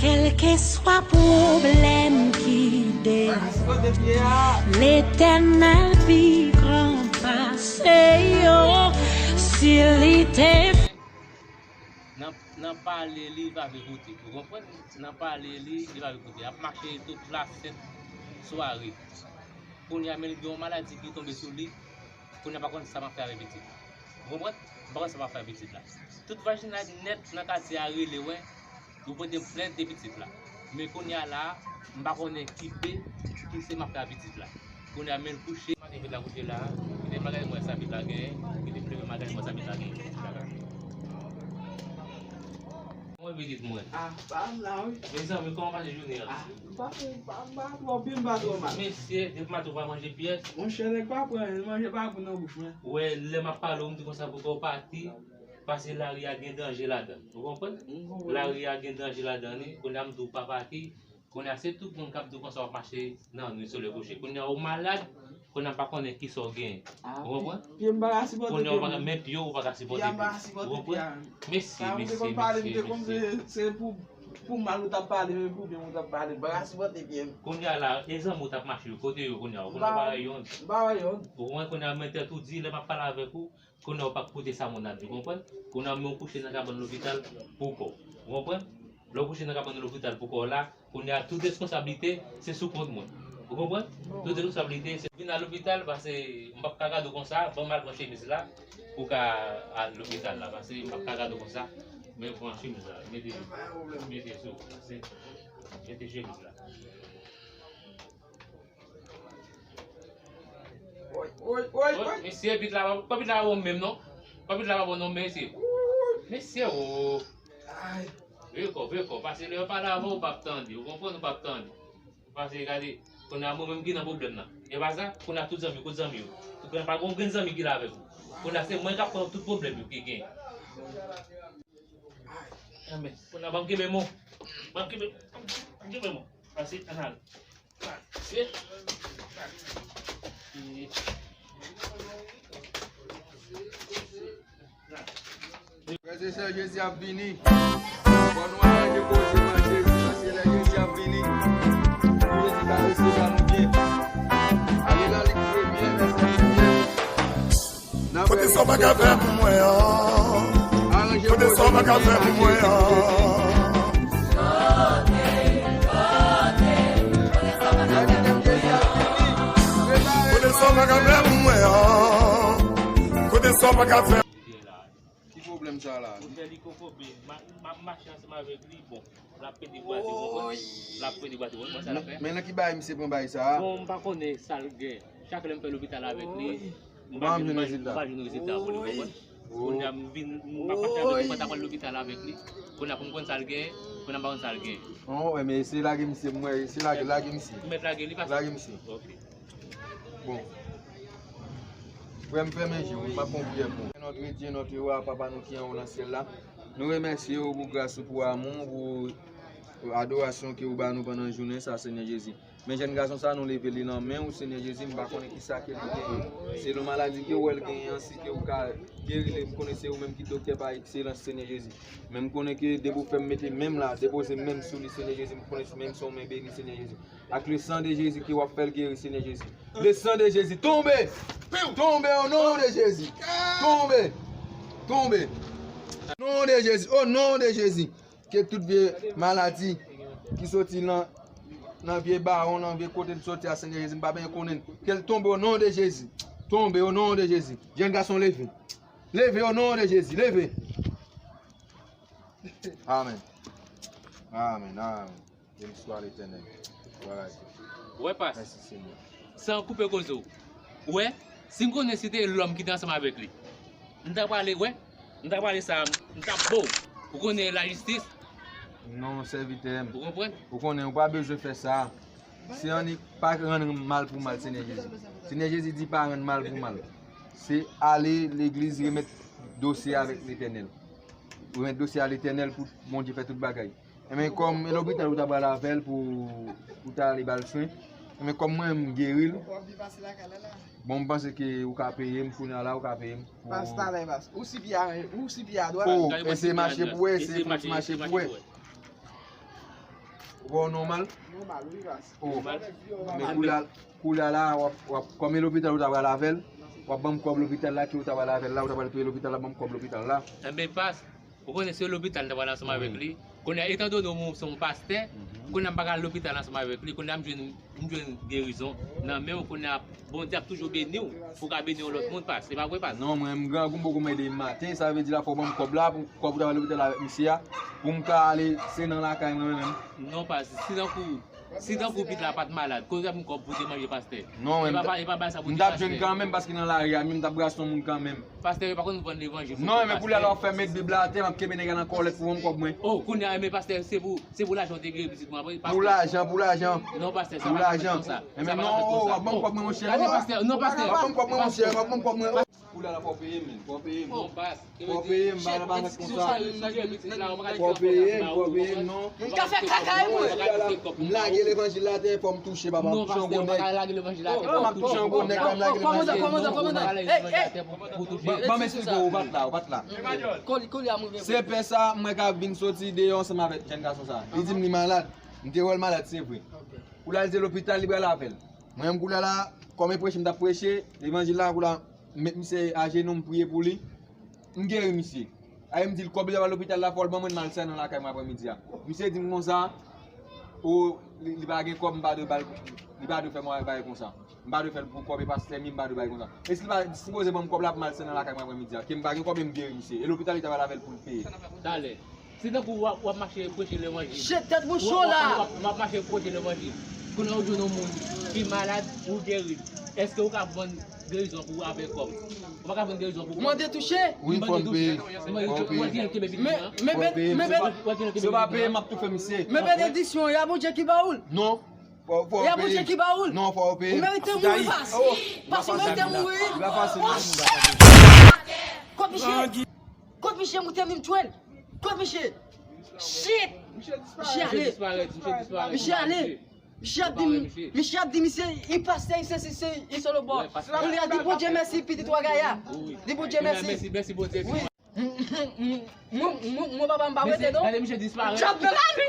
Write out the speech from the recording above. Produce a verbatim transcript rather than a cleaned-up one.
Kèlkeswa pwoblèm ki de, Letènèl pi gran pase yo. Si li te Nan, nan pale li, li pa vle koute. Ou konprann? Nan pale li, li pa vle koute. Ap mache tout lasent sware. Kounye a, men l gen yon maladi ki tonbe sou li. Kounye a, pa konn sa m ap fè avèk pitit. Ou konprann? M pa konn sa m ap fè avèk pitit la. Tout vajinay nèt nan katye a rele, wè. Yo pote m plent de pitit la. Men kounye a la, m pa konnen ki pe, ki se m ap fè a pitit la. Kounye a, men l kouche. Maten pitit la kouche la, kite m al gade mwen sa pitit la genyen, kite m leve m al gade mwen sa pitit la genyen. Mwen pitit mwen. Ah, pa m la, wi. Mezanmi, kòman pase jounen an? Ah, m pa, m pa, m pa twò byen, m pa twò mal. Mesye, depi maten ou pa manje pyès. Monchè, nèg pa pran anyen, manje pa gou nan bouch mwen. Wè, lè m ap pale w, m di konsa pou kò w pati, paske lari a gen danje ladan. Ou konprann? M konprann. Lari a gen danje ladan li, kounye a m di w pa pati, kounye a se tout moun k ap di w konsa w ap mache nan nwit solèy kouche. Kounye a ou malad, kounye a m pa konnen kisa w genyen. Ah, ou konprann? Pye m pa ka sipòte pye m. Kounye a ou pa ka, men pye w ou pa ka sipòte pye w. Pye a m pa ka sipòte pye a. Ou konprann? Mesye, mesye, mesye, mesye. Sa m te konn pale, m te konn se, se pou, pou mal ou t ap pale, men pou byen ou t ap pale. M pa ka sipòte pye m. Kounye a la, e zanmi w t ap mache yo, kote yo kounye a? Ou konnen w pa wè youn. M pa wè youn. Ou konprann? Kounye a, men tèt ou di, lè m ap pale avèk ou, kounye a ou pa koute sa moun ap di, ou konprann? Kounye a, men w kouche nan kabann lopital pou kò w. Ou konprann? Lè w kouche nan kabann lopital pou kò w la, kounye a, tout responsablite, se sou kont mwen. Ou konprann? Tout responsablite, se vin nan lopital, paske m p ap ka gade w konsa, ban m al pran chemiz la, pou w ka al lopital la, paske m p ap ka gade w konsa, men pran chemiz la, mete, mete sou, paske, mete chemiz la. Woy, woy, woy, woy. Mesye, pit la, pa pit la pa bon menm non. Pa pit la pa bon non, mesye. Mesye, o. Veye kò, veye kò. Paske lè yo pale avè w, ou p ap tande. Ou konprann, ou p ap tande. Paske, gade, kounye a mwen menm ki nan pwoblèm nan. E pa sa, kounye a tout zanmi, kot zanmi yo? Kounye a pa gon grenn zanmi ki la avèk ou. Kounye a se mwen k ap pran tout pwoblèm yo ki gen. Anben, kounye a ban m kenbe men w. Ban m kenbe, ban m kenbe men w. Pase, ann ale. Pase. Frè e sè, Jezi ap vini. Fò nou aranje koze manje, paske lè Jezi ap vini, pou Jezi ka resevwa nou byen. Ale nan lig premye, vèsè premye. Kote sa w pa ka fè pou mwen an? Kote sa w pa ka fè pou mwen an? Kote sa w pa ka fè pou mwen an? Kote sa w pa ka fè? Ki pwoblèm sa la? Monchè, li kokobe. M ap mache ansanm avèk li, bon. L ap pede bwate, ou konprann? L ap pede bwate, ou konprann sa l ap fè? Men nan ki bagay misye pran bagay sa a? Bon, m pa konnen sa l gen. Chak lè m fè lopital avèk li, m pa jwenn rezilta pou li, ou konprann? Kounye a m vin, m pa konn sa l gen, mwen ta pral lopital avèk li. Kounye a pou m konn sa l gen, kounye a m pa konn sa l gen. An, wè, men eseye lage misye, m wè, eseye lage, lage misye. Ou mèt lage li, pase? Lage misye. Ok. Bon. Frè m, fèmen je w, m ap fè yon priyè pou ou. Notre Dieu, notre Roi, Papa nou ki anwo nan syèl la, nou remèsye w pou gras ou, pou amou w, pou adorasyon ke ou ba nou pandan jounen sa, Senyè Jezi. Men jèn gason sa, nou leve li nan men w, Senyè Jezi, m pa konnen kisa ke li genyen. Se yon maladi ke w wè l genyen an, si ke ou ka geri li, m konnen se ou menm ki doktè pa ekselans, Senyè Jezi. Men m konnen ke depi w fè m mete men m la, depoze men m sou li, Senyè Jezi, m konnen men m se yon men beni, Senyè Jezi. Ak le sang de Jezi ke w ap fè l geri, Senyè Jezi. Le sang de Jezi, tonbe! Tonbe o non de Jezi! Tonbe! Tonbe! Non de Jezi, o non de Jezi! Ke tout vye maladi ki soti nan, nan vye bawon, nan vye kote l soti a, Senyè Jezi, m pa byen konnen l. Ke l tonbe o non de Jezi! Tonbe o non de Jezi! Jèn gason, leve! Leve o non de Jezi! Leve! Amèn. Amèn, amèn. Beni swa Letènèl. Ou wè, pas. Mèsi, Senyè. San koupe koze w. Ou wè, si m konnen si te lòm ki te ansanm avèk li, m ta prale, wè, m ta prale sa, m ta bo. Ou konnen lajistis? Non, sèvitè m. Ou konprann? Ou konnen, ou pa bezwen fè sa. Se annik pa rann mal pou mal, Senyè Jezi. Senyè Jezi di pa rann mal pou mal. Se ale legliz, remèt dosye avèk Letènèl. Remèt dosye a Letènèl pou Bondye fè tout bagay. Enben, kòm e lopital ou ta pral avè l pou, pou ta ale ba l swen, Men kòm mwen, m geri l. Bon, m panse ke ou ka peye m, kounye a la, ou ka peye m pou... Pas talè, pas. Ou si pye a, ou si pye a dwat. Oh, eseye mache pou wè, eseye fòs mache pou wè. Ou wè w nòmal? Nòmal, wi, pas. Oh, men koulye a, koulye a la, w ap, w ap, kòm e lopital ou ta pral avè l, w ap ban m kòb lopital la, ke ou ta pral avè l la, ou ta pral peye lopital la, ban m kòb lopital la. Enben, pas, ou konnen se lopital m ta pral ansanm avèk li. Kounye a, etandone ou se yon pastè, kounye a m pa ka al lopital ansanm avèk li, kounye a m jwenn, m jwenn gerizon nan men w, kounye a, Bondye ap toujou beni w, pou w ka beni yon lòt moun, pas. Se pa vre, pas? Non, mwen, m grangou, m poko mande m maten, sa vle di la, fò w ban m kòb la, pou kòb ou ta pral lopital avèk misye a, pou m ka ale, se nan lakay mwen menm. Non, pas, si tankou, si tankou pitit la pa t malad, kote w t ap jwenn kòb pou w te manje pastè? Non, mwen, m t ap jwenn kanmenm, paske nan lari a, men m t ap brase yon moun kanmenm. Pastè yo pa konn vann levanjil. Non, men koulye a la w ap fè m met Bib la atè, m ap kenbe nèg la nan kòlèt pou ban m kòb mwen. Oh, kounye a, men pastè, se pou, se pou lajan w te geri pitit mwen. Pou lajan, pou lajan. Non, pastè, sa pa fèt konsa. Sa pa fèt konsa. Non, w ap ban m kòb mwen, monchè. Gade, pastè, non, pastè. W ap ban m kòb mwen, monchè, w ap ban m kòb mwen. Koulye a la fò w peye m, men, fò w peye m. Fò w peye m, m pa nan bagay konsa. Fò w peye m, fò w peye m, non. M ka fè kaka e mwen. M lage levanjil la atè, fò m touche, papa. M touche yon gwo nèg. M ap touche yon gwo nèg, m lage levanjil. Kòmandan, kòmandan, kòmandan. Ey, ey. Ban m esplike w, ou pa t la, ou pa t la. Koulye a m rive. Se pè sa, mwen ka vin soti deyò ansanm avèk jèn gason sa. Li di m li malad. M te wè l malad, se vre. Koulye a li te lopital, li pral avè l. Mwen menm koulye a la, kòm e preche m t ap preche, levanjil la, koulye a, m met misye ajenou, m priye pou li. M geri misye. Aye m di l, kòb li ta pral lopital la, fò l ban mwen, m al sènen nan lakay mwen aprèmidi a. Misye di m konsa, o, li, li pa gen kòb, m pa dwe ba l, li pa dwe fè mwen bagay konsa. M pa dwe fè l pou kòb e pastè m ye, m pa dwe bay konsa. Èske li pa sipoze ban m kòb la pou m al sènen nan lakay mwen aprèmidi a? Ke m pa gen kòb e m geri misye. E lopital li ta pral avè l pou l peye. Talè. Se tankou w ap, w ap mache preche levanjil. Shit, tèt bouch ou la. W ap, w ap mache preche levanjil. Kounye a ou jwenn yon moun ki malad, ou geri l. Èske ou ka vann gerizon pou avèk kòb? Ou pa ka vann gerizon pou kòb. Mande touche. Wi, fò m peye. Mande touche. Mande touche. Men, men, men, men, si w pa peye, m ap toufe misye. Men benediksyon, y a Bondye ki ba ou l. Non. Fò, fò w peye. Y a Bondye ki ba ou l. Non, fò w peye. Ou merite mouri, pas. Pas, ou merite mouri. Li pa fasil. Kot misye? Kot misye, moute vin tchwe l. Kot misye? Shit! Misye ale. Misye ale. Misye ap di m, misye ap di misye, i pastè, i se, se, se, i solo bò. Kounye a, di Bondye mèsi, pitit wa gaya. Di Bondye mèsi. Mèsi, mèsi Bondye. Wi. Mwen, mwen, mwen, papa m pa wete, non. Gade misye disparèt. Djab nan la vi.